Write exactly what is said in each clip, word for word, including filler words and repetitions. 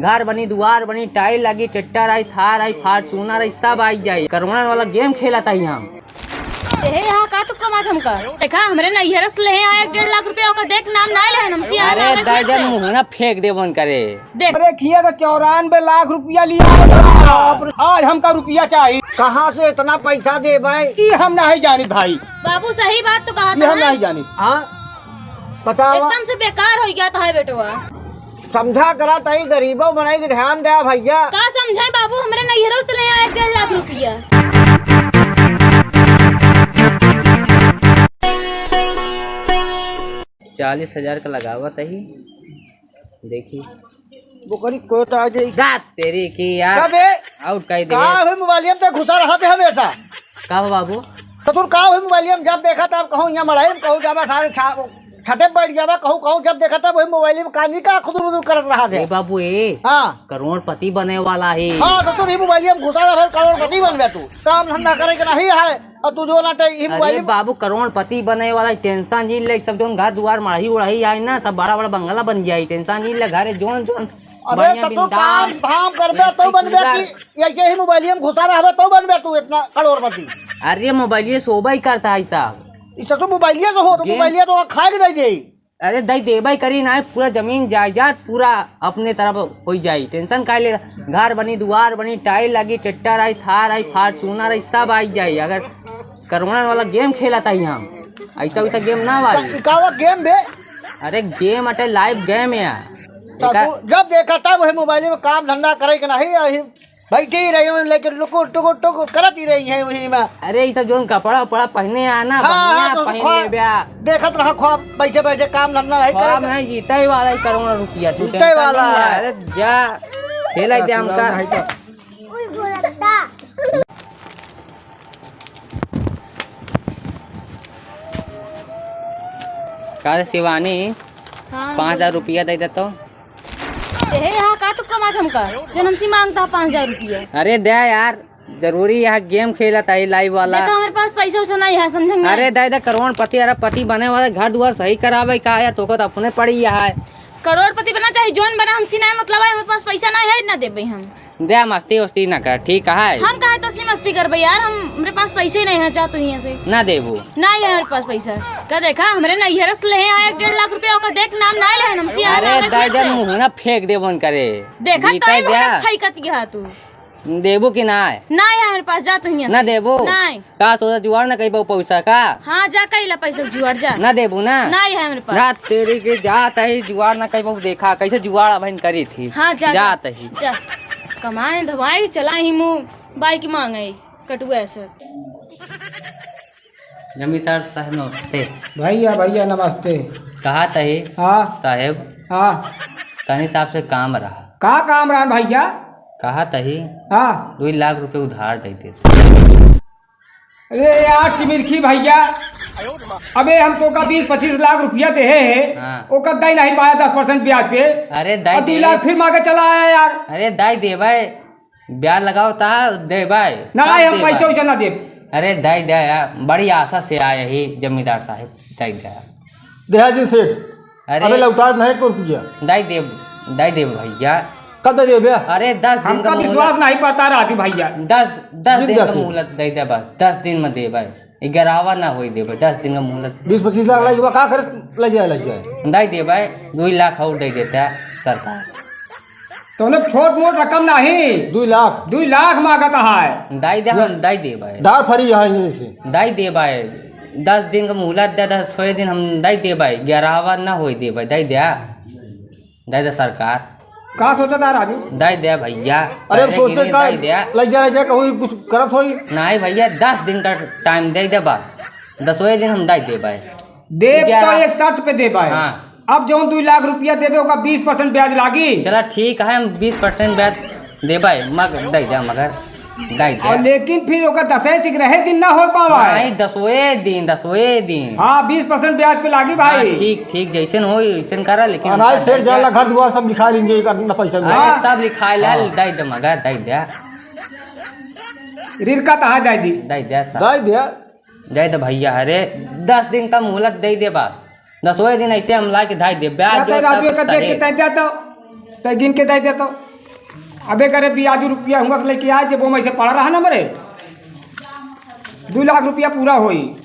घर बनी, दुआर बनी, टाइल लगी, ट्रैक्टर आई, थार आई, फॉर्च्यूनर आई, सब आई जाई। करोड़न वाला गेम खेलत ही हम। एहे, यहाँ का तू कमात हमका? देखा, हमरे नैहर से लेहे आए एक डेढ़ लाख रुपया, ओका देख नाम ना लेहन हमसे यहाँ अरे ना दादा, फिर से। मुँह ना फेंक दे बन करे। देख। अरे खिया तो चौरानबे लाख रुपया लिया है। बाप रे, आज हमका रुपया चाहिए। कहाँ से इतना पैसा देबे? ई हम नहीं जानी भाई। बाबू सही बात तो कहा ये हम था। नहीं जानी। हाँ, बतावा। एकदम से बेकार हो गया था बेटवा। समझा करा तई गरीबो बनाई के ध्यान दे भैया। का समझाए बाबू, हमरे नैहरों से ले आए डेढ़ लाख रुपया। चालीस हजार का लगावत ही, देखी। बोकरी कोट आ जाई। दा तेरी की यार। कबे? आउट कई दे। का है मोबाइलिया में तो घुसा रहा थे हमेशा। का हो बाबू? तो तू का है मोबाइलिया में जब देखा तब कहूँ यहाँ मड़ाई में कहूँ जाबा सारे छा-, छते बैठ जाबा कहूँ, कहूँ जब देखा तब वही मोबाइल में कानी का खुदुर बुदुर करत रहा थे। ए बाबू ए। हाँ। करोड़पति बने वाला है। हाँ, तो तू भी मोबाइलिया में घुसा रहा करोड़पति बन गया तू। काम धंधा करे के नहीं है। और तू जो ना टे-, ही अरे मोबाइल में बाबू, करोड़पति बने वाला टेंशन जिन ले, सब जोन घर दुआर मड़ही उड़ही आई ना, सब बड़ा बड़ा बंगला बन जाई। टेंशन जिन ले, घरे जोन जोन अरे बढ़िया तो तू बिंदास काम धाम करबे तो बनबे पूरा कि ऐसे ही मोबाइलिया में घुसा रहबे तो बनबे तू इतना करोड़पति। अरे मोबाइलिया सोबे ही करता है साहब। इस तो मोबाइलिया से हो तो गेम मोबाइलिया तो खाए के दे दे। अरे दई देबे करी ना, पूरा जमीन जायदाद पूरा अपने तरफ होइ जाई। टेंशन काहे ले? घर बनी, दुआर बनी, टाइल लगी, ट्रैक्टर आई, थार आई, फॉर्च्यूनर आई, सब आई जाई। अगर करोड़न वाला गेम खेलत ही हम, ऐसा वैसा गेम ना वाली। का, का गेम बे? अरे गेम अटे लाइव गेम है। तो एका- तू जब देखा तब वही मोबाइल में काम धंधा करे के नहीं, यही बैठी ही रही हूँ, लेकिन लुकुर टुकुर टुकुर करत ही रही है वही में। अरे ई सब जोन कपड़ा उपड़ा पहने आ ना, हाँ, बढ़िया हाँ, तो पहन ख्वाब लेब्या। देखत रहा ख्वाब, बैठे बैठे काम धंधा नहीं ख्वाब करे। नहीं, जीते ही वाला है करोड़ों रुपया, तू जीते टेंशन वाला नहीं ले। है। अरे जा, खेला दे हमका। नहीं तो। का रे शिवानी, हाँ। पाँच हजार रुपया दे दे तो। एहे, यहाँ का तू कमात हमका? जौन हमसे मांगता है पाँच हजार रुपया। अरे दे यार, जरूरी यहाँ गेम खेलत है लाइव वाला। देखा, हमारे पास पैसा वैसा नहीं है, समझे ना? अरे दे दे, करोड़पति अरबपति बने वाला, घर दुआर सही करावे का यार, तोको तो अपने पड़ी है। करोड़पति बना चाहे जौन बना, हमसे ना मतलब है, हमारे पास पैसा नहीं है, ना देबे हम। दे, मस्ती उस्ती ना कर, ठीक है? हम काहे तो सी मस्ती करबे यार, हम, हमरे पास पैसे ही नहीं है, जा तू यहाँ से। ना देबू? नहीं है हमारे पास पैसा। का देखा, हमरे नैहर से लेहे आए एक डेढ़ लाख रुपया, ओका देख नाम ना लेहन हमसे यहाँ अरे ना दे दे, फिर से। मुँह ना फेंक दे बन करे। देखा जीते तो ही दे। मुँह फेंकत गया तू। देबू कि ना? ना है हमारे पास, जा तू यहाँ से। ना देबू? नहीं। का सोचा जुआड़ ना कहीं पैसा का? हाँ, जा कहीं ला पैसा जुआड़ जा। ना देबू ना? ना है हमारे पास। ना तेरी के जात है जुआड़ ना कहीं देखा, कैसे जुआड़ अबहिन करी थी। हाँ, जा, जात जा, ही। जा। कमाए धमाए चला ही मुँह बाइक मांगे कटुआ से। जमींदार साहब नमस्ते। भैया, भैया नमस्ते। कहा तही हाँ। साहेब, हाँ। तनी साहब से काम रहा। का काम रहा भैया? कहा तही हाँ। दो लाख रुपए उधार दे देते। अरे यार चिमिरखी भैया, अबे हम तोका बीस पच्चीस लाख रुपया देहे है, हाँ। ओकर दे नहीं पाया दस परसेंट ब्याज पे। अरे दे और दो दे। लाख फिर मांगे चला आया यार। अरे दे देबे, ब्याज लगाओ ता देबे, ना सब भाई, हम देबे। पैसा वैसा ना देब। अरे दे दे यार, बड़ी आशा से आए ही जमींदार साहब, दे दे। देहा जी सेठ, अरे अबे लौटात नहीं को रुपया। दे देब, दे देब भैया। कब दे देबे? अरे दस दिन हमका का विश्वास मोहलत। नहीं पड़ता राजू भैया। दस, दस दिन दिन का का से। मोहलत दे दे बस, दस दिन में देबे, ग्यारहवा ना होई देबे, दस दिन का मोहलत। बीस पच्चीस लाख लग जाबा, का करे लग जाए, लग जाए। दे देबे, दो लाख और दे देता सरकार। तो उन्हें छोट मोट रकम नहीं। दो लाख। दो लाख मांगत है। दे दे, हम दे देबे। दार फरी है इनसे। दे देबे, दस दिन का मोहलत दे, दस सोए दिन हम दे देबे, ग्यारहवा ना होई देबे, दे दे। दे दे सरकार। का सोचा था राजू? दे दे भैया। अरे पहले सोचे गिरी का दे दे। लग जा, लग जा, कहूँ कुछ करत होई। नहीं भैया, दस दिन का टाइम दे दे बस, दसवें दिन हम दे देबे। देब तो ग्यारह। एक शर्त पे देबे। हाँ। अब जौन दो लाख रुपया देबे, ओका बीस परसेंट ब्याज लागी। चला ठीक है, हम बीस परसेंट ब्याज देबे, मग दे दे, मगर दे दे। और लेकिन फिर ओका दसे से रहे दिन ना हो पावा है। नहीं, दसवें दिन, दसवें दिन। हाँ, बीस परसेंट ब्याज पे लागी हाँ, भाई। ठीक, ठीक, जैसन हो वैसन करा, लेकिन अनाज दे सेठ दे। जाला घर दुआर सब लिखा लीजिए, इतना पैसा मिला। अरे हाँ। सब लिखा ले, हाँ। दे दे, मगर दे दे। रिरका तहा दे दी। दे दे सब। दे दे। दे दे भैया, अरे दस दिन का मोहलत दे दे बस। दसवें दिन ऐसे हम ला के धाई दे, ब्याज या जो तो राजू सब एक देख के सही। तय दे तो, तय गिन के दे दे तो। अबे करे बियाजू रुपया हुआ से लेके आए, जब वो में से पड़ा रहा ना मेरे, दो लाख रुपया पूरा होई।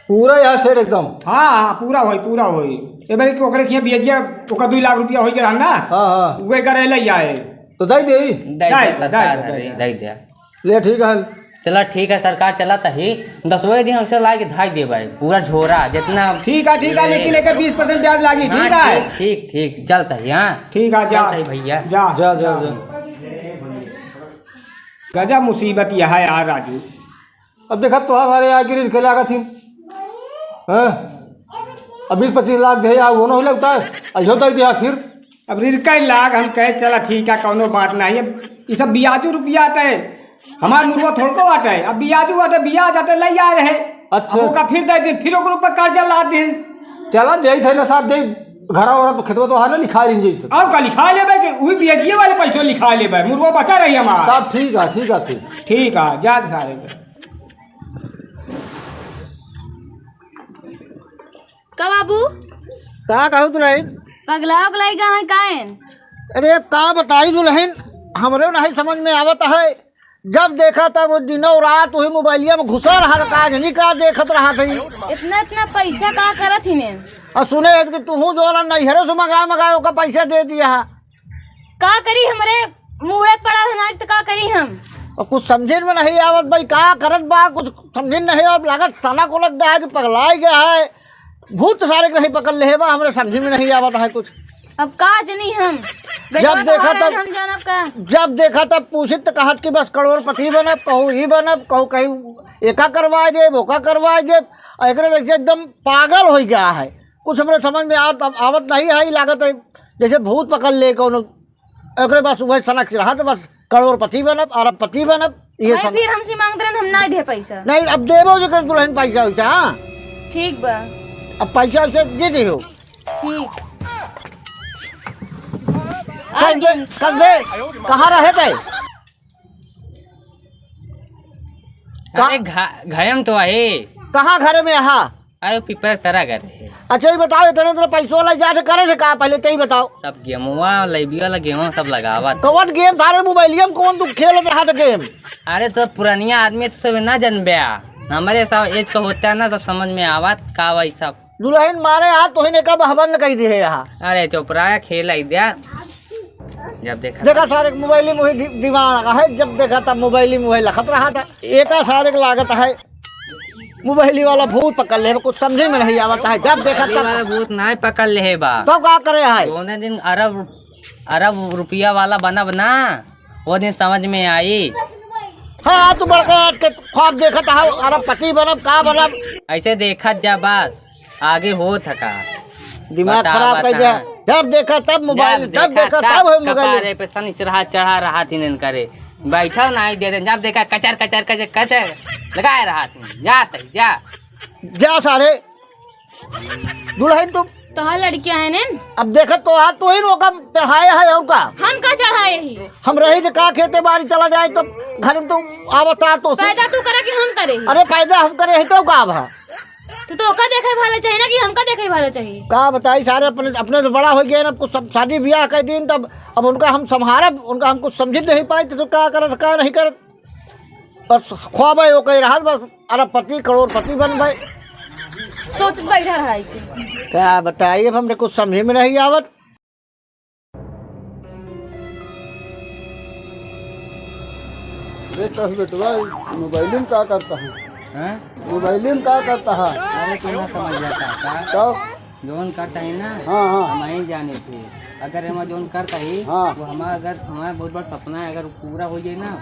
पूरा यहाँ सेठ एकदम। हाँ, हाँ, पूरा होई, पूरा होई। ए बारी कि ओकरे खिया बियाजिया, ओकर दो लाख रुपया होई के रहन ना। हाँ, हाँ। उहे करे ले आए। तो दे दे। दे दे, दे दे, सरकार दे दे, हरे, दे दे। दे दे। ले, ठीक है। चला, ठीक है सरकार, चला तही। दसवे दिन हमसे लाके धाई देबे, पूरा झोरा, जितना। ठीक है, ठीक है, लेकिन एकर बीस परसेंट ब्याज लागी, हाँ, ठीक है? ठीक, ठीक, ठीक, चल तही, हाँ। ठीक है, जा। चल तही भैया। जा। जा, जा, जा। गजब मुसीबत यह है यार राजू। अब देखा तोहार सारे आगे रिझके लागत हिन। हाँ? अब बीस पच्चीस लाख दे, आ, वो नहीं लगता है। आ, इहो दे दिया फिर। अब रिझके लाग, हम कहे, "चला ठीक है, कौनो बात नहीं।" अब ई सब बियाजू रुपया आटे, हमार मुर्गो थोड़को आटे, अब बियाजू आटे, बियाज आटे, ले आ रहे। अच्छा। अब ओका फिर दे दिन, फिर ओकर ऊपर कर्जा लाद दिन। चला, दे थे ना साहब, दे, घरा ओरा तो खेतवा तो हाने लिखा रही जैसे। अब का लिखा लेबे कि उही बियाजिए वाले पैसों लिखा लेबे, मुर्गो बचा रही हमार। तब ठीक है, ठीक है, ठीक। ठीक है, जा सारे के। का बाबू? का कहू दुलहिन? पगला उगलाई का है कायन? अरे का बताई दुलहिन, हमरे नहीं समझ में आवत है। जब देखा तब वो दिनों रात वही मोबाइलिया में घुसा रहा था, का जनी का देखत रहा था। इतना इतना पैसा का करत ही ने? और सुने है कि तुहू जो ना नैहरे से मंगा मंगा ओका पैसा दे दिया है। का करी, हमरे मुँहे पड़ा रहना तो का करी हम? और कुछ समझे में नहीं आवत भाई, का करत बा, कुछ समझे नहीं आवत, लागत सनक उनक गया है कि पगलाइ गया है, भूत सारे के नहीं पकड़ ले बा, हमरे समझे में नहीं आवत है कुछ। अब का जनी हम, जब बेटवा देखा तोहार तब, हम जानब का? जब देखा तब पूछित त कहत कि बस करोड़पति बनब, कहू ई बनब, कहू कहीं एका करवा देब, ओका करवा देब, और एकरे जैसे एकदम पागल हो गया है। कुछ हमरे समझ में आवत, आवत नहीं है, लागत है जैसे भूत पकड़ ले कौनो। एकरे बाद सुबह सनक रहा तो बस करोड़पति बनब, अरबपति बनब, ये भाई, सब। फिर हमसे मांगत रहन, हम ना दे पैसा। नहीं, अब देबो जे कर दुलहिन पैसा वैसा, हाँ? ठीक बा। अब पैसा वैसा दे दे हो। ठीक। कस बे, कस बे, कहाँ रहे थे? अरे, घ-, घरे में तो आहे। कहाँ घरे में अहा? अरे, पिपरा तरा घरे है। अच्छा, ये बताओ, इतने, इतने पैसों वाला जात करे से का, पहले ते ही बताओ। सब गेमवा, लैबिया वाला गेमवा सब लगावा था। कौन गेम थारे मोबाइलिया में, कौन तू खेलत रहा था गेम? अरे, तो पुरानिया आदमी तो सब ना जनबे आ। हमरे सब एज का होता है ना, सब समझ में आवत का भाई सब। दुलहिन मारे हाथ तोहिन एका बहबंद कई दिहे यहाँ। अरे चुप रहा, खेल आई दिया। जब देखा देखा सारे के मोबाइल में वही दि-, दिमाग है, जब देखा तब मोबाइल में वही लखत रहा था। एका सारे के लागत है मोबाइल वाला भूत पकड़ ले, कुछ समझे में नहीं आवत है। जब देखा मोबाइल तब वाला भूत नाय पकड़ ले बा। तो का करे है? कौने दिन अरब, अरब रुपया वाला बनब ना, वो दिन समझ में आई। हाँ, तू बड़का आज के ख्वाब देखत हव, अरबपति बनब, का बनब? ऐसे देखत जा बस, आगे होत ह का? दिमाग बता, खराब कर बता। दिया। जब देखा तब मोबाइल, जब जब देखा देखा तब तब है मोबाइल। कपारे पे सनिचरहा चढ़ा रहा थी नन करे। बैठा नहीं दे दे, जब देखा कचर, कचर, कचर, कचर लगाए रहा थी। जा तही, जा। जा सारे। दुलहिन तुम। तोहार लड़कियां हैं ने? अब देखत तो हाथ तो ही ओका चढ़ाए है और का? हम का चढ़ाए ही? हम रही जे का खेते बारी चला जाए तो घर में तो आवता तो से। पैदा तू करे कि हम करे ही? अरे पैदा हम करे ही तो का भा? तो, तो ओका देखे भाले चाहिए ना कि हमका देखे भाले चाहिए? का बताई सारे अपने, अपने तो बड़ा हो गए ना, कुछ सब शादी ब्याह के दिन तब अब उनका हम संभारब, उनका हम कुछ समझ नहीं पाए तो का करत का नहीं करत। बस ख्वाब है ओके रहत बस अरबपति करोड़पति बनबे। सोचत बैठा रहा ऐसे। का बताई अब हमरे कुछ समझे में नहीं आवत। देख कस बेटवा, मोबाइल में का करता है? हैं? मोबाइल में का करता है? अरे तू ना समझ जाता का? तो? जौन करता है ना, हाँ, हाँ। हम ही जाने थे। अगर हम जौन करता ही, हाँ। वो हमारा अगर, हमारा बहुत बड़ा सपना है, अगर पूरा हो जाए ना,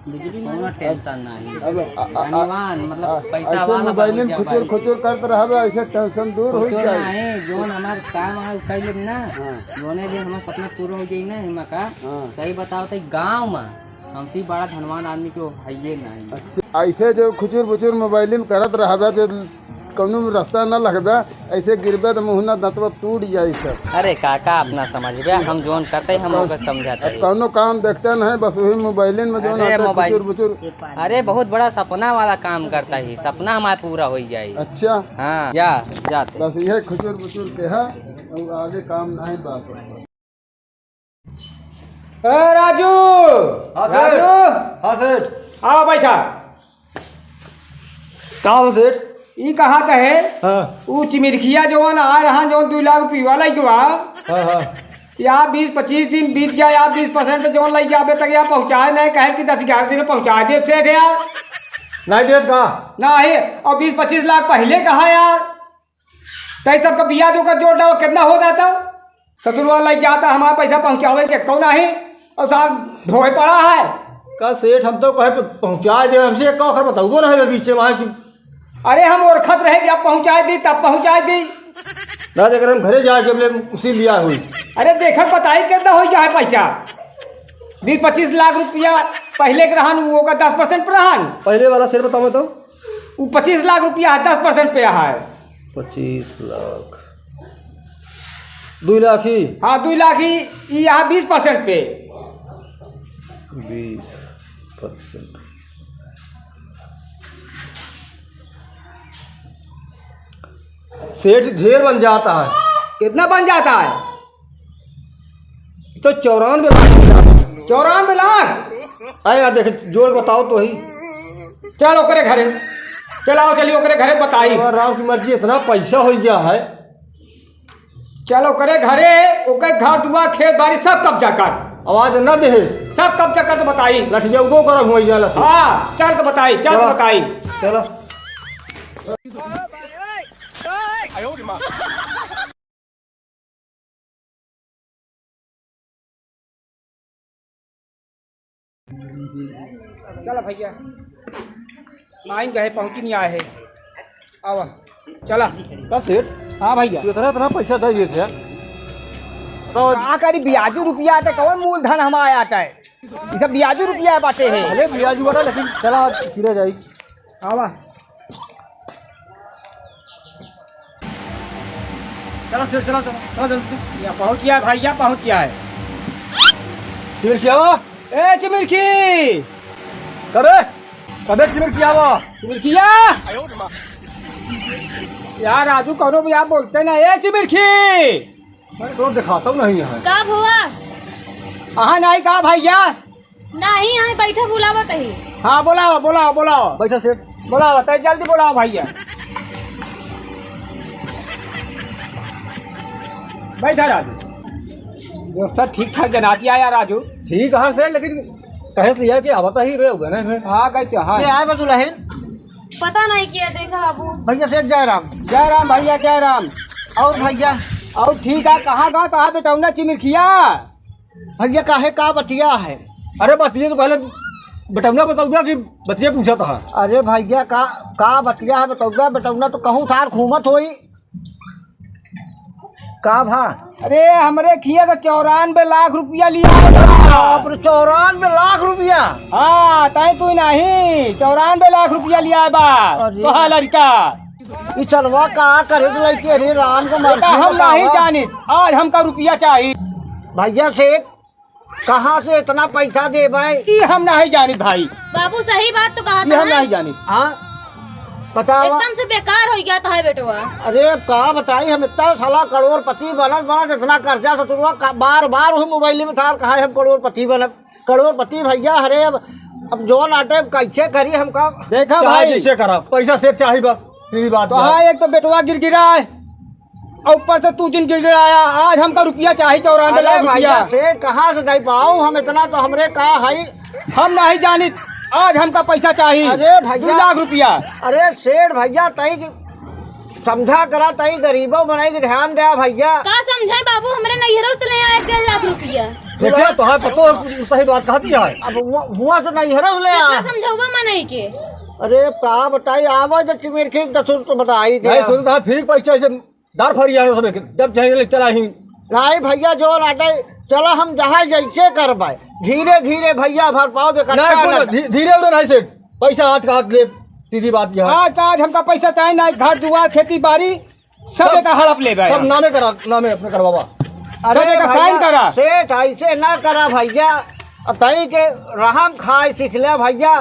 बिजली में कोनो टेंशन नहीं। अब, आ, आ, आ, धनवान, मतलब, आ, पैसा ऐसे वाला मोबाइल बन में गया खुचुर भाई। खुचुर करत रहबे, ऐसे टेंशन दूर हो खुचुर जाए। नहीं, जौन हमार काम है, उ कर लेब ना। हाँ। जौने दिन हमार सपना पूरा हो जाई ना, हिमा का, हाँ। सही बताओ तो गाँव में हमसे बड़ा धनवान आदमी क्यों हइये नहीं। अच्छा, ऐसे जो खुचुर बुचुर मोबाइल में करत रहबे, जो कौनो रास्ता न लगबे, ऐसे गिरबे तो मुँह ना दंतवा टूट जाई सब। अरे काका, अपना समझबे, हम जौन करते हम ओकर समझाते अब ही। कौनो काम देखते नहीं, बस वही मोबाइलिन में जौन अरे आटे मोबाइल। खुचुर बुचुर। अरे बहुत बड़ा सपना वाला काम करता ही, सपना हमारा पूरा हो जाई। अच्छा। हाँ, जा, जा तू। बस यह खुचुर बुचुर के है, और आगे काम नहीं बात। ए राजू! हाँ सेठ। राजू! हाँ सेठ। आओ बैठा। का हो सेठ? ई कहा कहे? हाँ। ऊ चिमिरखिया जवन आ रहा, जवन दुई लाख रुपया वाला ही जो आ। हाँ, हाँ। या बीस पच्चीस दिन बीत गया, या बीस परसेंट जवन लग गया, अबे तक या पहुँचाए नहीं, कहे कि दस ग्यारह दिन में पहुँचा दे सेठ यार। नहीं देस का? नहीं, और बीस पच्चीस लाख पहले कहा यार। तई सबका बियाज ओकर जोड़ डाओ, कितना हो जाता? ससुरवा लग जाता, हमारा पैसा पहुँचावे के कौन आहे? और साहब ढोए पड़ा है। का सेठ, हम तो कहे पहुँचा दे, हमसे एक आखर बताओ ना है बीच में वहाँ की। अरे हम ओरखत रहे कि अब पहुँचा दी, तब पहुँचा दी। ना देख रहे हम घरे जाके बोले उसी लिया हुई। अरे देखा बताई कितना हो गया है पैसा। बीस पच्चीस लाख रुपया पहले के रहन, वो का दस परसेंट पर रहन। पहले वाला सेठ बताओ तो। उ पच्चीस लाख रुपया है, दस परसेंट पे है। पच्चीस लाख। दुई लाख ही? हाँ, दुई लाख ही, ई यहाँ बीस परसेंट पे। बीस परसेंट। सेठ ढेर बन जाता है। कितना बन जाता है? तो चौरानवे लाख। चौरानवे लाख? अरे यार, देख, जोड़ बताओ तो ही। चल ओकरे घरे, चलाओ, चलिए ओकरे घरे बताई। अब राम की मर्जी, इतना पैसा हो गया है। चल ओकरे घरे, ओकर घर दुआर, खेत बाड़ी सब कब्जा कर। आवाज न दे। सब कब्जा कर तो बताई। लठिया उगो करब हुआ जाला से। हाँ, चल तो बताई, चल तो चलो। बताई। चलो। चला भैया, माइन गए, पहुँची नहीं आए है। आवा, चला। का सेठ? हाँ भैया। तू इतना, इतना पैसा दे दिए थे। तो का करी, ब्याजू रुपया आटे, कौन मूलधन हमारा आटे? ये सब ब्याजू रुपया बाटे है। अरे ब्याजू वाला, लेकिन चला, आज फिरे जाई। आवा। चला सेठ, चला, चला, चला जल्दी से। या पहुँच गया भैया, पहुँच गया है। चिमिरखिया, ए चिमिरखी, कबे, कबे चिमिरखिया बा? चिमिरखिया। यार राजू, कौनो भी आप बोलते ना, ए चिमिरखी। मैं तो दिखाता हूँ नहीं है। का भुआ? अहाँ नहीं का भैया? नहीं, यहाँ बैठा बुलावत ही। हाँ, बोलाओ, बोलाओ, बोलाओ। बैठा सेठ। बोलाओ, तै जल्दी बोलाओ भैया। बैठा राजू। दोस्त ठीक ठाक जनाती आया राजू। ठीक है सेठ, लेकिन कहे से यह कि आवता ही रहे होगा ना फिर। हाँ, गए थे, हाँ। ये आए बस दुल्हन। पता नहीं किया, देखा बाबू। भैया सेठ जय राम। जय राम भैया, जय राम। और भैया? और ठीक है, कहाँ गा, कहाँ बेटौना चिमिरखिया? भैया, काहे, का बतिया है? अरे, बतिया तो पहले बेटौना बतौबा कि बतिया पूछत हा। अरे भैया, का, का बतिया है बेटौना? बेटौना तो कहूँ सार घूमत होई। का भा? अरे, हमरे खिया तो चौरानबे लाख रुपया लिया है बा। बाप रे, चौरानबे लाख रुपया? हाँ, तय तू नहीं, चौरानबे लाख रुपया लिया है बा। अरे। तोहा लड़का। ई चलवा का करे तो लइके, अरे राम को मर्जी बेटा, हम बतावा। नहीं जानित, आज हमका रुपया चाही। भैया सेठ, कहाँ से इतना पैसा देबे? ई हम नहीं जानित भाई। बाबू सही बात तो कहा ई हम नहीं जानित। हाँ, बतावा। एकदम से बेकार हो गया था बेटवा। अरे अब का बताई, हम इतना साला करोड़पति बनत बनत इतना कर्जा ससुरवा का, बार बार वही मोबाइल में सार कहा है हम करोड़पति बनब। करोड़पति भैया, अरे अब, अब जौन आटे अब कैसे करी हमका? देखा चाहे भाई। जैसे करा, पैसा सेठ चाही बस, सीधी बात तो बा। हाँ, एक तो बेटवा गिरगिरा है, और ऊपर से तू जिन गिरगिराया। आज हमका रुपया चाही, चौरानबे अरे लाख भैया, रुपया। सेठ कहाँ से दे पाऊँ हम इतना, तो हमरे का है? हम नहीं जानित, आज हमका पैसा चाही। अरे भैया। दो लाख रुपया। अरे सेठ भैया, तई समझा करा, तई गरीबो बनाई के ध्यान दे भैया। का समझाई बाबू, हमरे नैहरों से ले आए डेढ़ लाख रुपया। देखिए, तोहार पतो सही बात कहती है। अब हुआ, हुआ से नैहरों से ले आ। कितना समझौबा मनई के? अरे, का बताई, आवा जे चिमिरखी के दस रुपये बताई दे। नहीं, सुन, तोहार फ्री पैसा ऐसे दार फरिया है सब, जब चाहे ले चला ही। नहीं भैया, जो नाटे, चला हम जहाँ जैसे करबे, धीरे धीरे भैया भर पाओ, बेकार नहीं, ना कोनो धीरे उरे नहीं सेठ, पैसा हाथ का हाथ ले। सीधी बात यह है। आज का आज हमका पैसा चाही ना, घर दुआर, खेती बारी, सब सब, एका हड़प लेबे सब हम। नामे करा, नामे अपने करवावा। अरे सब एका भैया, साइन करा। सेठ, ऐसे ना करा भैया। अब तई के रहम खाए सीख ले भैया।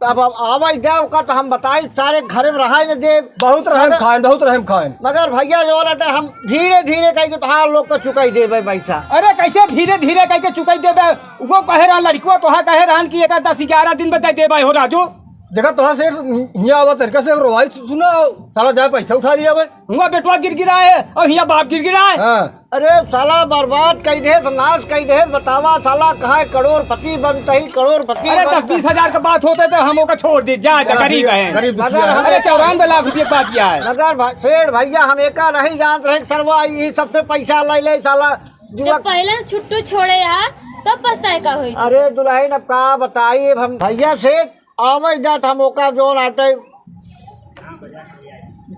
अब, अब आवे जाओ का तो हम बताई, सारे घरे में रहाई न देब। बहुत रहम मगर खाएन, बहुत रहम खाएन। मगर भैया जो रहते हम धीरे धीरे कह के तोहार लोग को चुकाई देबे पैसा। अरे कैसे धीरे धीरे कह के चुकाई देबे? वो कहे रहा लड़कुआ, तोहा कहे रहन कि एक दस ग्यारह दिन में दे देबे हो राजू। देखा तोहा सेठ हियाँ आवा तरीका से रोवाई सुना, साला जाए पैसा उठा लिया भाई। हुआ बेटवा गिर गिरा है और हियाँ बाप गिर गिरा है। हाँ। अरे साला बर्बाद कई देस, नाश कई देस, बतावा साला कहाँ है करोड़पति बनते ही करोड़पति अरे बनते। दस बीस हजार का बात होते तो हम ओका छोड़ दे, जा, जा, जा, गरीब है। गरीब दुखिया मगर है। हम अरे चौरानबे लाख रुपये की बात किया है। मगर भा-, सेठ भैया हम एका नहीं जानत रहे कि सरवा ई सबसे पैसा ले ले साला जब जुआ। पहले से छुट्टू छोड़े यार, तब पछताए का होई? अरे दुल्हन अब का बताई, अब हम भैया सेठ आवे जात हम ओका जोन आटे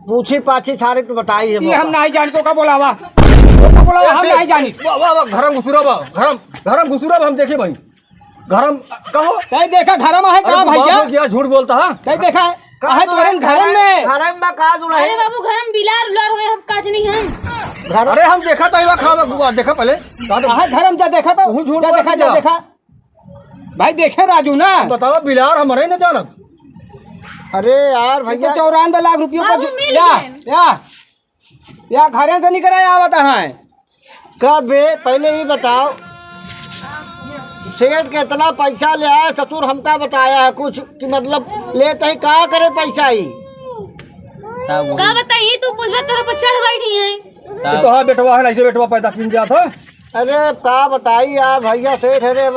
पूछी पाछी सारे तो बताई है ये हम मौका। नहीं जानी तो का बोलावा? तो का बोलावा, हम ऐसे नहीं जानी। वाह, वाह, वाह, घरम घुसुरा बा, घरम, घरम घुसुरा बा, हम देखे भाई। घरम, कहो। तै देखा घरम है अरे का तू बाप भैया? हो गया, झूठ बोलता है। तै देखा है? का है तू तोहरे घरम में? घरम में का दुल्हन? अरे बाबू, घरम बिलार उलार होए, हम काज नहीं हम। घर अरे हम देखा था, ये खा, देखा पहले। का तो अहा घरम जा देखा तो, तू झूठ जा बोल देखा, जा दिया। देखा। भाई देखे राजू ना। बतावा बिलार हमरे न जानब। अरे यार ये तो भैया। चौरानबे लाख रुपयों का बाबू जो मिल या, गए। या, या घरे से निकल आया आवत है। कब बे? पहले ही बताओ, सेठ के इतना पैसा ले आए, ससुर हमका बताया है कुछ कि मतलब लेते ही का करे पैसा ही? सब वही। का बताई, तू पूछबे तोरे पर चढ़ बैठी है। ये तो हाँ बेटवा है, ऐसे बेटवा पैदा किन जात है। अरे का बताई यार भैया, सेठ है रे,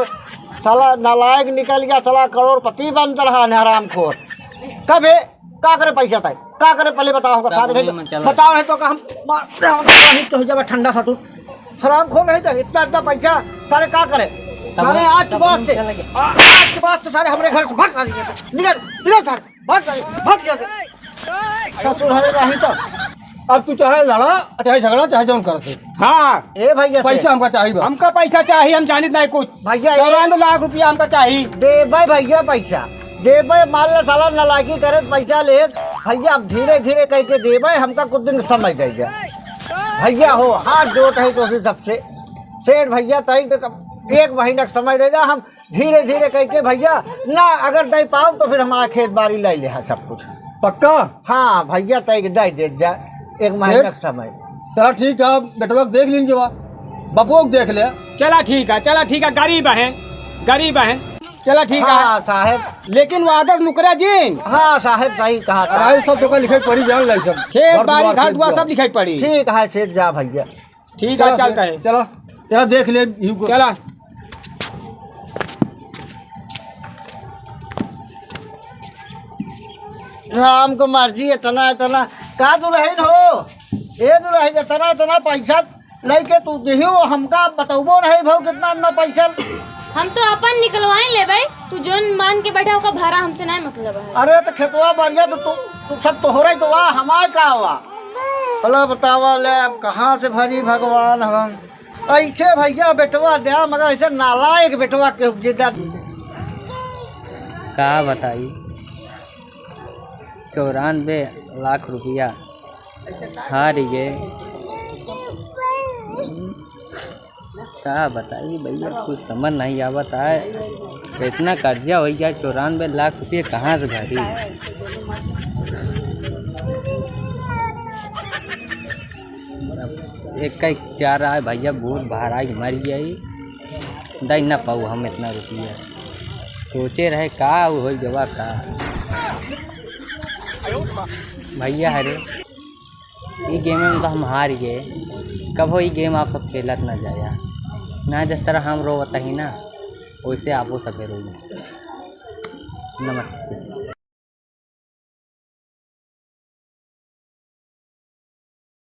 साला नालायक निकल गया, साला करोड़पति बनत रहा है हरामखोर। कबे का करे पैसा ताई, का करे पहले बताओ हमका, सब सारे वही नहीं, में चला। बताओ नहीं तो का हम मार दे, हम नहीं तो हो जावे ठंडा सा तू। हरामखोर नहीं तो इतना, इतना पैसा सारे का करे? सब सारे वही, आज के बाद से, चला गया। आ-, आज के बाद से सारे हमरे घर से भाग, सारे निकल, निकल सारे। भाग जा, भाग जा। ससुर हरे रही तो। अब तू चाहे लड़ा, चाहे झगड़ा, चाहे जौन करत है। हाँ। ए भैया से। पैसा हमका चाही बा। हमका पैसा चाही, हम जानित नहीं कुछ। भैया, ए चौरानबे लाख रुपया हमका चाही। देबे भैया पैसा। देबे, मान ले साला नालायकी करे, पैसा ले। भैया, अब धीरे धीरे कह के देबे, हमका कुछ दिन समय दे जा। भैया हो, हाथ जोड़त है तो सबसे। सेठ भैया, तई तो एक महीना के समय दे जा, हम धीरे धीरे कह के भैया, ना अगर दे पाओ तो फिर हमारा खेत बाड़ी ले ले है सब कुछ। पक्का? हाँ भैया, तय के दे दे जा, एक महीना फिर? का समय। चला ठीक है, बेटवा के देख लीन के बा, बपुओ के देख ले। चला ठीक है, चला ठीक है, गरीब है, गरीब है। चला ठीक है। हाँ साहेब। लेकिन वादा मुकरा जिन। हाँ साहेब, सही कहा था। अढ़ाई सौ टका लिखे पड़ी, जान ले सब। खेत घर बाड़ी, दुआर, घर खेत दुआर दुआर। सब लिखे पड़ी। ठीक है सेठ, जा भैया। ठीक है, चला चलता से, है। चला, चला देख ले, यू को। चला। राम को मर्जी, इतना, इतना। का दुल्हन हो? ए दुल्हन, इतना, इतना पैसा लेके तू दिहियो, हमका बतौबो नहीं भौ कितना, इतना पैसा। हम तो अपन निकलवाए लेबै, तू जोन मान के बैठा ओका भाड़ा हमसे नहीं मतलब है। अरे तो खेतवा बढ़िया तो तू, तू सब तोहरे तो वाह, हमार का वाह। भला बतावा ले, अब कहाँ से भरी भगवान हम। ऐसे भैया बेटवा द्या, मगर ऐसे नालायक बेटवा के जिद्दा। का बताई, चौरानबे लाख रुपया हार गए। का बताई भैया, कुछ समझ नहीं आवत है, इतना कर्जा हो गया, चौरानबे लाख रुपये कहाँ से भरी? एक का चार आए भैया, बहुत भार आए, मर गई, दे ना पाऊ हम इतना रुपया। सोचे रहे का हो गवा का भैया, हरे ई गेम में तो हम हार गए। कबो ई गेम आप सब खेलत ना जाया, ना जिस तरह हम रोवत ही ना, वैसे आपो सब रोई। नमस्ते।